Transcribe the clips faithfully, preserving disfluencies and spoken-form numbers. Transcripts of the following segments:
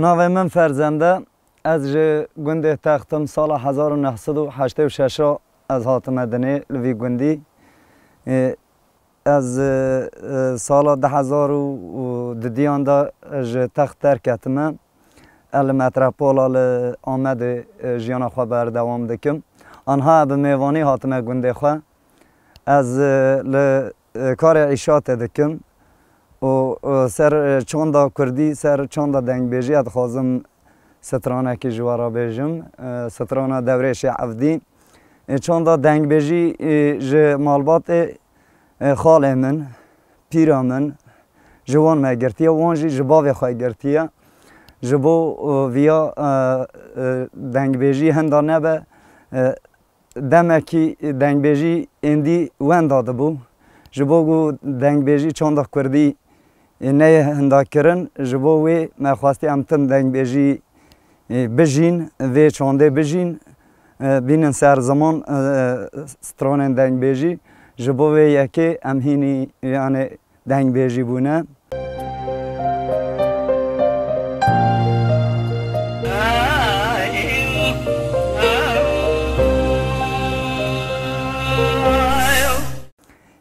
Navê min Ferzend e. Ez ji gundê Text im. Sala hezar û neh sed û heştê û şeş a ez hatime dinê li vî gundî. Ê, ez, e, e, sala du hezar û dudiyan de ji Text derketime. Ez li metropola li Amedê, e, jiyana xwe berdewam dikim. Anha bi mêvanî hatime gundê xwe. Ez, e, li, e, karê îşatê dikim û, e, ser, e, çanda kurdî, ser çanda dengbêjî ez dixwazim stranekî ji we re bêjim. E, strana Dewrêşê Evdî. E, çanda dengbêjî, e, ji malbatê, e, xalê min, pîra min, ji wan me girtiye, wan jî ji bavê xwe girtiye. Ji bo, e, viya, e, e, dengbêjî hinda nebe, e, demekî dengbêjî êndî wenda dibû. Ji bo ku dengbêjî çanda kurdî, e, neyê hinda kirin, ji bo wê me xwestî em tim dengbêjî, e, bijîn, vê çandê bijîn, e, bînin ser ziman, e, stranên dengbêjî. Ji bo vê yekê em hînî, yanê dengbêjî bûne.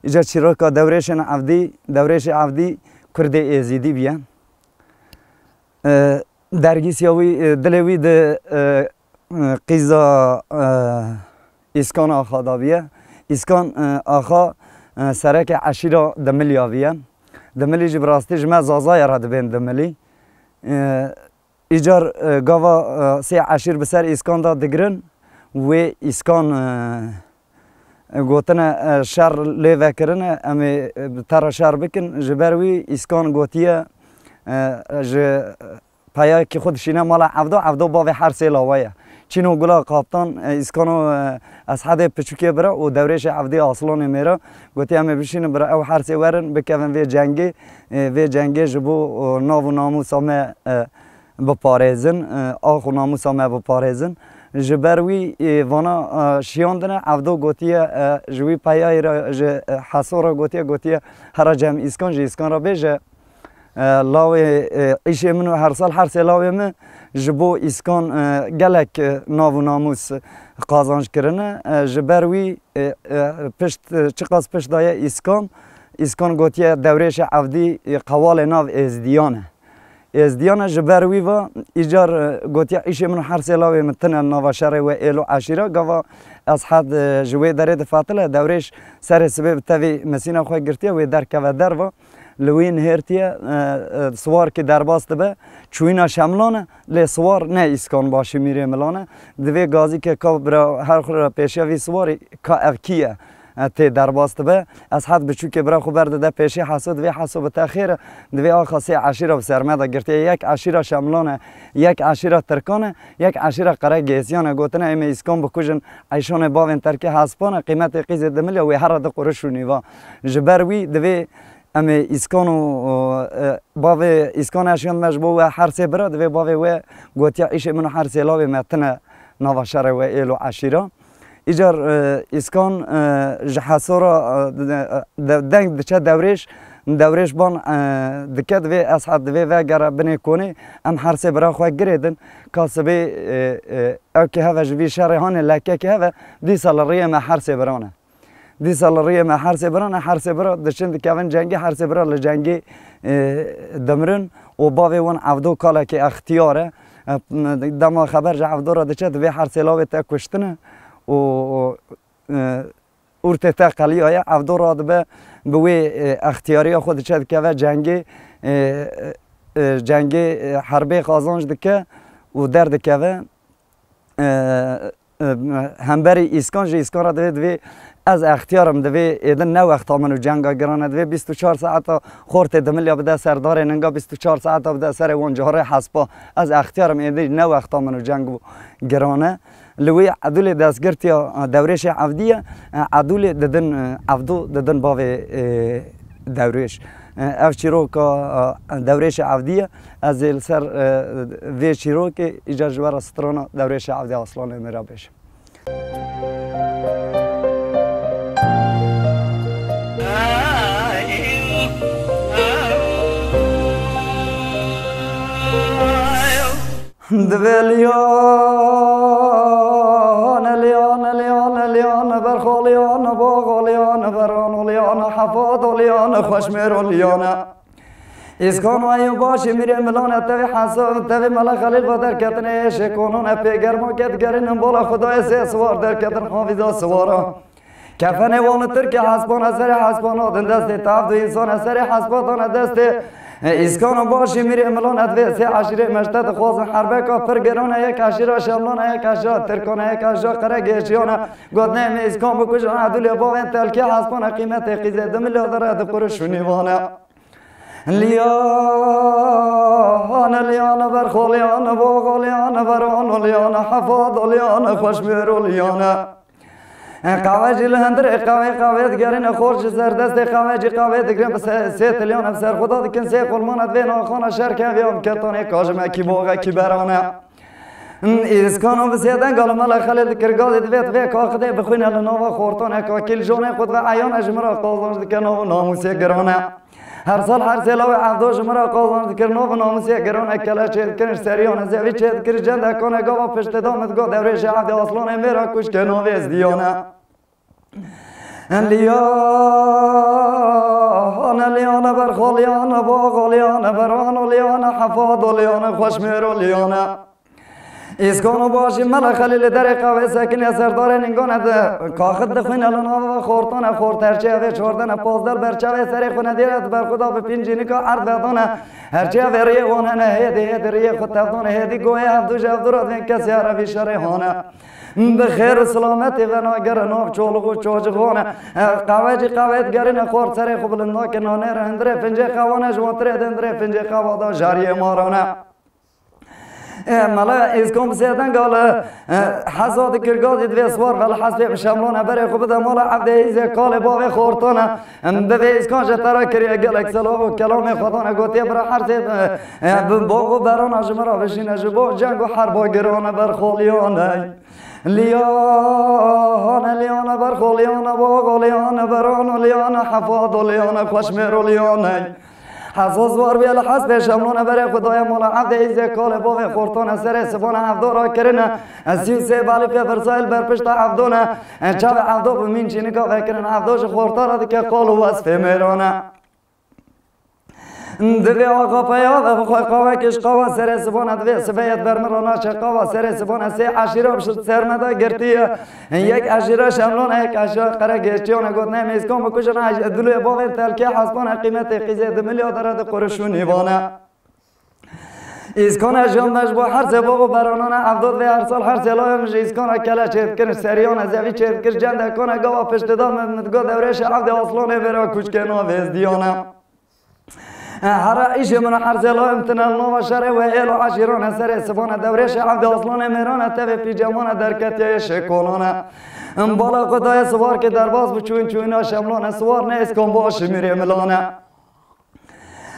Îca çîroka Dewrêşên Evdî, Dewrêşê Evdî kurdê êzîdî bûye. E, dergîsiya wî, e, dilê wî di, e, e, qîza, e, Îskan Axa de bûye. Îskan, e, Axa, e, serekê eşîra Dimilya bûye. Dimilî jî bi rastî ji me Zazaya re dibên Dimilî. E, îcar, e, gava, e, sê eşîr bi ser Îskan de digirin, wê Îskan, e, gotine, e, şer lê vekirine, em ê, e, bi te re şer bikin. Ji ber wî Îskan gotiye, e, ji peyakî xwe dişîne mala Evdo, Evdo bavê her sê lawa ye. Çîno Gula Kaptan, e, Îskano, e, Eshedê piçûkê bira û Dewrêşê Evdî Aslanê mêra. Gotiye, em ê bişînin bira ew her sê werin, bikevin vê cengê, e, vê cengê ji bo, e, nav û namûsa me, e, biparêzin, e, ax û namûsa me biparêzin. Ji ber wî, e, vana, e, şiyandine, Evdo gotiye, e, ji wî peyayê re, ji, e, Heso re gotiye, gotiye, here cem Îskan, ji Îskan re bêje, e, lawê, e, îşê min û her sal her sê lawê min ji bo Îskan, e, gelek, e, nav û namûs qazanc kirine. E, ji ber wî, e, e, pişt, e, çiqas pişt daye Îskan, Îskan gotiye Dewrêşê Evdî, e, qewalê nav êzdiyan e. Êzdiyan e, ji ber wî va, îcar, e, gotiye, îşê min û her sê lawê min tine nava şerê we êl û eşîra. Gava Eshed, e, ji wê derê difatile, Dewrêş serê sibê bi tevî misîna xwe girtiye, wê derkeve derva, li wî nihêrtiye, e, e, siwarkî derbas dibe, çûyîna Şemlan e, lê siwar ne Îskan Başî Mîrê Milan e. Divê gazî ke ka bira her xwe re pêşiya vî siwarî ka ev kî ye, e, tê derbas dibe. Eshed biçûkê bira xwe berdide pêşî Heso, divê Heso bi te xêr e, divê axa sê eşîra bi ser me de girtiye. Yek eşîra Şemlan e, yek eşîra Tirkan e, yek eşîra Qeregêsiyan e. Gotine, em ê Îskan bikujin, eyşanê bavên terkê hespan e, qîmetê qîzê Dimilya wê here du quruş û nîva. Ji ber wî divê em ê Îskan û, û, e, bavê Îskan eşiyand me ji bo we her sê bira, divê bavê we gotiya, îşê min û her sê lawê me tine nava şerê we êl û eşîra. Îcar, e, Îskan, e, ji Heso re, e, de-, de-, deng diçe Dewrêş, Dewrêş ban, e, dike, divê Eshed divê vegere binê konê, em her sê bira xwe girêdin, ka sibê, e, e, ew kê heve ji vî şerê hanê lekekê heve, dîsa li riyê me her sê biran e. Dîsa li riyê me her sê biran e, her sê bira diçin dikevin cengê, her sê bira li cengê, e, dimirin û bavê wan Evdo kalekê extiyar e. E, dema xeber ji Evdo re diçe, divê her sê lawê te kuştine û, û, e, ûrtê te qeliyaye. Evdo radibe bi wê, e, extiyariya xwe diçe dikeve cengê, e, e, cengê, e, herbê qazanc dike û derdikeve. E, e, hemberî Îskan, ji Îskan re divê, divê ez extiyar im, divê êdin ne wexta min û cenga giran e, divê bîst û çar saeta xortê Dimilya bide ser darê ninga, bîst û çar saeta bide serê wan carê hespa. Ez extiyar im, êdî ne wexta min û ceng û giran e. Li wê Edûlê destgirtiya, e, Dewrêşê Evdî ye, e, Edûlê didin, e, Evdo didin bavê, e, Dewrêş. E, ev çîroka, e, Dewrêşê Evdî ye. Ez ê li ser, e, vê çîrokê îcar ji we re strana Dewrêşê Evdî Aslanê Mira bêjim. Divê liyane, liyane, liyane, liyane, berxo liyane, boxo liyane, berano liyane, hefado liyane, xweşmêro liyane. Îskano eyo başî mirê milane tevî hesa, tevî Mela Xelîl va derketine êşê konane pê germa ket gerînin bola Xwedayê sê siwar derketin havîza siwara. Kefenê wan li Tirkê hespan e serê hespan nadin destê, tev du însan e serê hespa dane destê. E, Îskan û başî mirê milan e divê sê eşîrê meşte dixwazin herbeka pir giran e, yek eşîra Şemlan e, yek eşîra Tirkan e, yek eşîra Qeregêşiyan e. Gotinê me Îskan bikujin, edûlê bavên telkê hespan e qîmetê qîzê du milyar dere di quruş û nîvan e. Liyane, liyane, berxo liyane, boxo liyane, berano liyane, hefado liyane, xweşmêro liyane. Qawecî li hundirê qawê qawê digerîne xor ji ser destê qawecî qawê digirin bi se-, sê tilyan ev serxweda dikin sê xurmana divê naxana şer kevê em ketanê kajimekî boxekî berane. Îskano bi sê denga li Mela Xelîl dikir gazê divê divê kaxidê bixwîne li nava xortaneka kîl jonê xwe dive eyane ji min re qazanc dike nav û namûsê girane. Her sal her sê lawê evdo ji min re qazanc dikir nav û namûsê giran e kele çêdikirin ji seriyan e zevî çêdikir ji cendekane gava piştê da min digot dewrêşê evdê aslanê mêra kuşkê navê Ziyane. Liyane, liyane, berxo liyane, boxo liyane, berano liyane, hefado liyane, xweşmêro liyane. Îskano başî Mela Xelîlê derê qawê sekine serdarê nîngane de kaxit dixwîne li nava xortane xort herçê evê çordene pazdel berçavê serê xwe nedêre di berxuda bi pîncînika erd vedane herçê evê riyê wan hene hêdî hêdî riyê xwe tevdane hêdî goyê hevdu ji hevdu re divên kesê erevî şerê hane. Bi xêr û silametê venagere nav çolix û çocixane. Qawecî qawê digerîne xort serê xwe bilind nake nanê re hundirê fincê qewane ji wan tirê di hundirê fincê qewa da jariyê marane. E, Mela Îskan bi sê denga li, e, heza dikir gazî divê siwar ve li hespê bi şemlane berê xwe bide mala evdê hîzê kalê bavê xortane. Em, bi vê Îskan ji te re kiriye gelek selav û kelamê xwe dane gotiye bira her sê, e, e, bi box û berana ji min re bişîne ji bo ceng û herba girane berxoliyane. Liyane, liyane, berxoliyane, boxoliyane, beranoliyane, hefadoliyane, xweşmêroliyane. Heza ziwar bûye li hespê şemlane berê xwe daye mala evdê hîzê kalê bavê xortane serê sibane evdo rakirine. Sî û sê balîfê virsayê li ber pişta evdo ne. Çavê evdo bi mîn çînika vekirin evdo ji xorta re dike qal û wesfê mêrane. Divê axa peya ve bixwe qawekê ji qawa serê sibane divê sibê yet ber min re naçe qawa serê sibane sê eşîra bi ser me de girtiye. Yek eşîra şemlane, yek eşîra qeregêşçiyane gotine mêzkan bikujin, dulê bavên telkê hespane qîmetê qîzê di milya dere di quruş û nîvane. Îskana jiyan me ji bo her sê box û beranane evdod vê her sal her sê layê min ji îskana kele çêdikir, seriyane zevî çêdikir, cendekane gava piştida min, min digot dewrêşe evdê aslanê vêra kûçkê navêzdiyane. Hera îşê min her sê layê min tine li nava şerê wê êl û eşîrane serê sibane dewrêşe evdê aslanê mêrane tevê pîcemane derketiye yê şêkonane. Bala xwe daye siwarkê derbas bi çûn çûna şemlane siwar ne îskan bo şimîrê milane.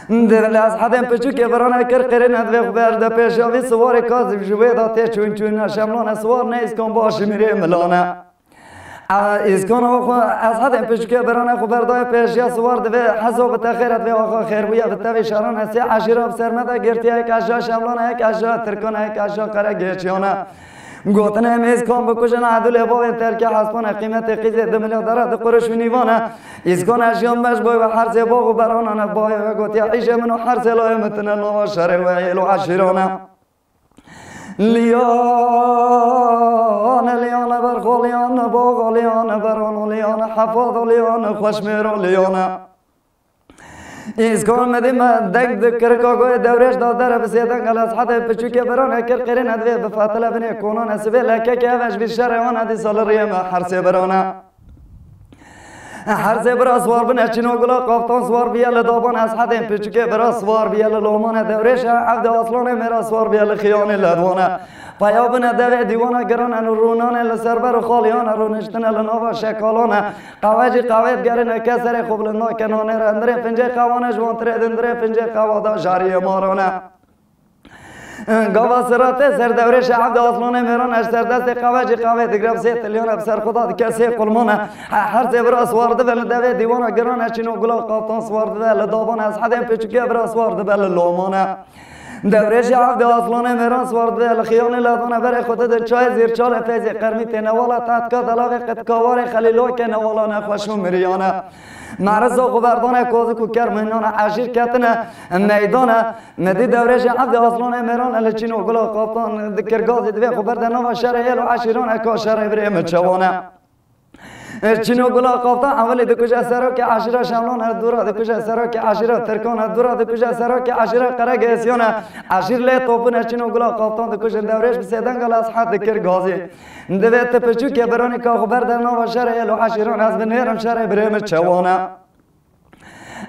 Divê li ez hedên piçûkê birane kir qirêne divê xwe ber de pêşiya vî siwarê kazî ji wê de tê çûn çûna şemlane siwar ne îskan bo şimîrê milane. Îskana xwe ez hedên piçûkê birane xwe berdayê pêşiya siwar divê hezo bi te xêr e divê axa xêrbûye bi tevî şerane sê eşîra bi ser me de girtiye yek eşa şemlane yek eşa tirkane yek eşa qeregêçiyane. Gotinê mêzkan bikujin edûlê bavên telkê hespane qîmetê qîzê di milya dere di quruş û nîvane. Îskana jiyan me ji bo ve her sê box û beranane bavê ve gotiye îşê min û her sê layê min tine nava şerê ve êl û eşîrane. Liyane, liyane, berxoliyane, boxoliyane, beranoliyane, hefadoliyane, xweşmêroliyane. Îskon me dî me deng di kirika goyê dewrêş da dere bi sê deng el ez hedê piçûkê birane kir qirêne divê bi fatile binê konane sibê lekekê eve ji vî şerê wane dîsa li riyê me her sê birane. Her sê bira siwar bine çîno gula qaftan siwar biye li daban ez hedên piçûkê bira siwar biye li lomane dewrêşe evde aslanê mêra siwar biye li xiyanê ledwane. Peya bine devê dîwana girane rûnane li ser ber û xaliyane rûniştine li nava şekalane. Qawecî qawê digerine ke serê xwe bilind nake nanê re hundirê fincê qewane ji wan tirê di hundirê fincê qewa da jariyê marane. Gava siratê ser dewrêşe evde aslanê mêran eş ser destê qawecî qawê digre bi sê tilyane bi ser xwe da dike sê qulmane. He-, her sê bira siwar dibe li devê dîwana girane çîno gula qaftan siwar dibe li dabane ez hedên piçûkê bira siwar dibe li lomane. Dewrêjê Evdê Aslanê Mêran siwar dide li Xiyanê Ledane berê xwe dide çayê Zîrçalê feyzê qermî têne wala tetka delavê qetka warê xelîlokê ne wala nexweş û miriyane. Merizo xwe berdane kozik û kerm hînane eşîr ketine meydane. Me dî dewrêjê Evdê Aslanê Mêran li çîn û gula qaftan dikir gazî divê xwe berde nava şerê êl û eşîran eka şerê birê min çewane. Çîno gula qaftan ewilî dikuje serokê eşîra Şemlana dûra dikuje serokê eşîra Tirkana dûra dikuje serokê eşîra Qeregesyana. Eşîr lê topine çîno gula qaftan dikuje dewrêj bi sêdenga li Eshed dikir gazî. Divê ti piçûkê biranî ka xwe berde nava şerê êl û eşîran ez binêrim şerê birê min çewane.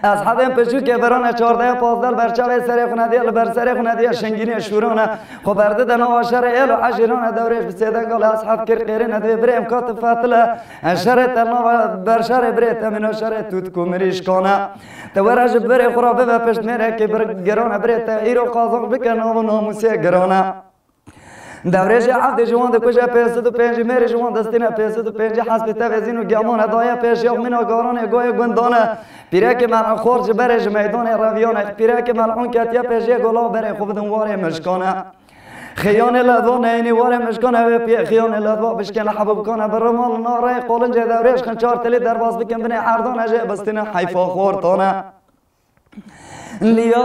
Eshebên piçûkê birane çardeh pazdeh li ber çavê serê xwe nediye, li ber serê xwe nediye şingînê şûrane. Xwe berdide nava şerê êl û eşîrane dewrêj bi sêdenga li Esheb kir qêrîne divê birê em ka tu fetile. Şerê te nava ber şerê birê te mîna şerê tûtk û mirîşkane. Te were ji birê xwe re bibe pişt mêrekê bir girane birê te îro qazanc bike nav û namûsê girane. Dewrêjê Evdê ji wan dikuje pênc sed û pêncî mêrî ji wan distîne pênc sed û pêncî hespî tevê zîn û gemane daye pêşiya xwe mîna garanê goyê gundane. Pîrekê mel'un xort ji berê ji meydanê reviyane. Pîrekê mel'un ketiye pêşiyê gola berê xwe bidin warê mişkane. Xiyanê ledva neyînî warê mişkane wê piyê xiyanê ledva bişkên li hebûbkane bi rimal nareyê qolincê dewrêj xinçar tilî derbas bikin binê erdane jê bistîne heyfa xortane. Liyane,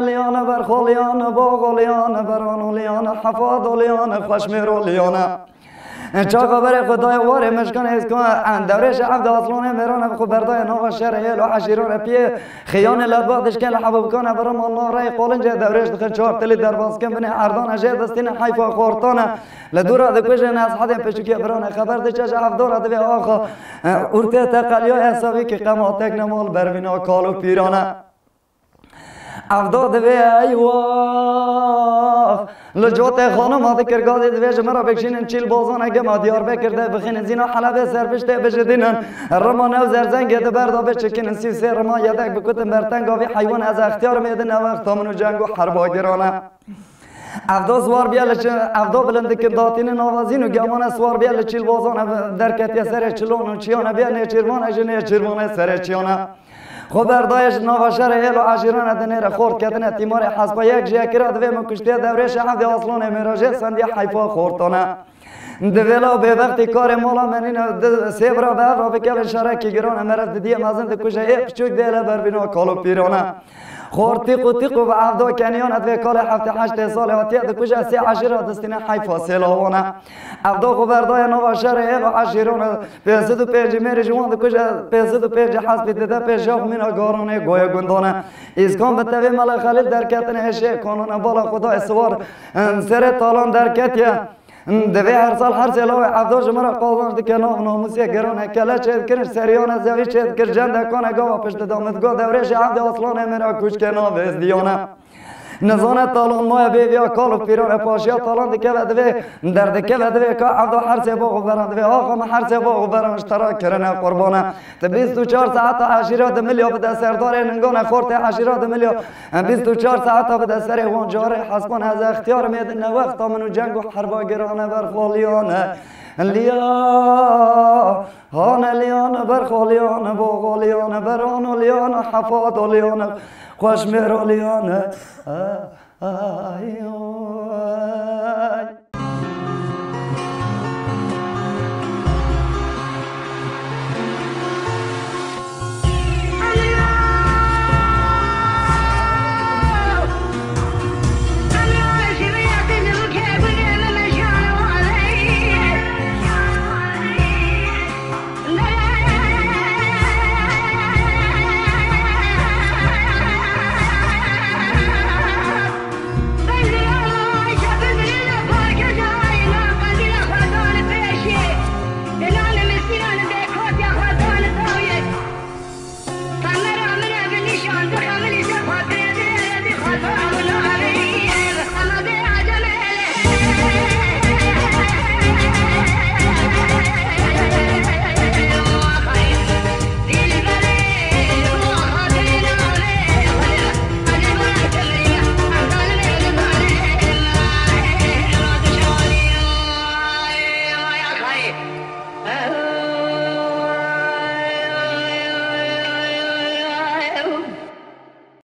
liyane, berxo liyane, boxo liyane, berano liyane, hefado liyane, xweşmêro liyane. Çaxa berê xwe daye warê mişkan êzkan, en dewrêşe Evdê Aslanê mêrane bi xwe berdaye nava şerê êl û eşîrane piyê. Xiyanê ledba dişkên li hebûbkane bi rimal nareyê qolincê dewrêş dixin çar tilî derbas kin binê erdane jê distîne heyfa xortane. Li dûra dikujin ez hedên piçûkê birane xeber diçe ji Evdo re divê axa. Urtê te qeliya hesabî ki qematek nema li ber vîna kal û pîrane. Evda divê eywax. Li cotê xanima dikir gadê divê ji min re bikişînin çîl bozane gema Diyarbekir de bixînin zîna Helebê serpiştê bijidînin. Rima new zerzengê di ber de biçikînin sî sê rima yedek bikutin ber tenga vî heywan ez extiyar mêdin ew exta min û ceng û herba girane. Evdo siwar biye li çi, evdo bilind dikin datînin avazîn û gemane siwar biye li çîlbozan ev derketiye serê çilon û çiyane biye nêçîrvane ji nêçîrvane serê çiyane. Xwe berdaye ji nava şerê êl û eşîrane dinêre xort ketine tîmarê hespa yek ji yekira divê min kuştiye dewrêşe evdê aslanê mêra jê sendiye heyfa xortane. Di vêla bêbextî karê mala me nîne, di sê bira bi hev re bikevin şerekî giran e, meriv didiyê mezin dikuje ê piçûk dê le ber vîna kal û pîran e. Xor tîq û tîq û bi evda keniyane divê kalê heftê heştê salê hatiye dikuje sê eşîra distîne heyfa sêlawan e. Evda xwe berdaye nava şerê êl û eşîran e. Pênc sed û pêncî mêrî ji wan dikuje, pênc sed û pêncî hespî dide pêşiya xwe mîna garanê goyê gundan e. Îskan bi tevê Mele Xelîl derketine hêşê kanûne bala xwe dayê siwar, serê talan derketiye. Divê her sal her sê lawê evdo ji min re qazanc dike nav namûsê giran e. Kele çêdikirin seriyane zevî çêdikir cendekane gava pişt dida min digot dewrêşê evdê aslanê min re kûçkê navêz diyane. Nizane talan maye bêviya kal û pîran e paşiya talan dikeve divê derdikeve divê ka evdo her sê bo xwe veran divê axa min her sê bo xwe veran ji te re kirine qurbane. Di bîst û çar saeta eşîra di milya bide serdarê ningane xortê eşîra di milya. Em bîst û çar saeta bide serê wan carê hespan ez extiyar mêdin ne wexta min û ceng û herba girane berxoliyane. Liya hane liyane berxoliyane boxoliyane berano liyane hefado liyane xweşmêro liyane. Ay, ay.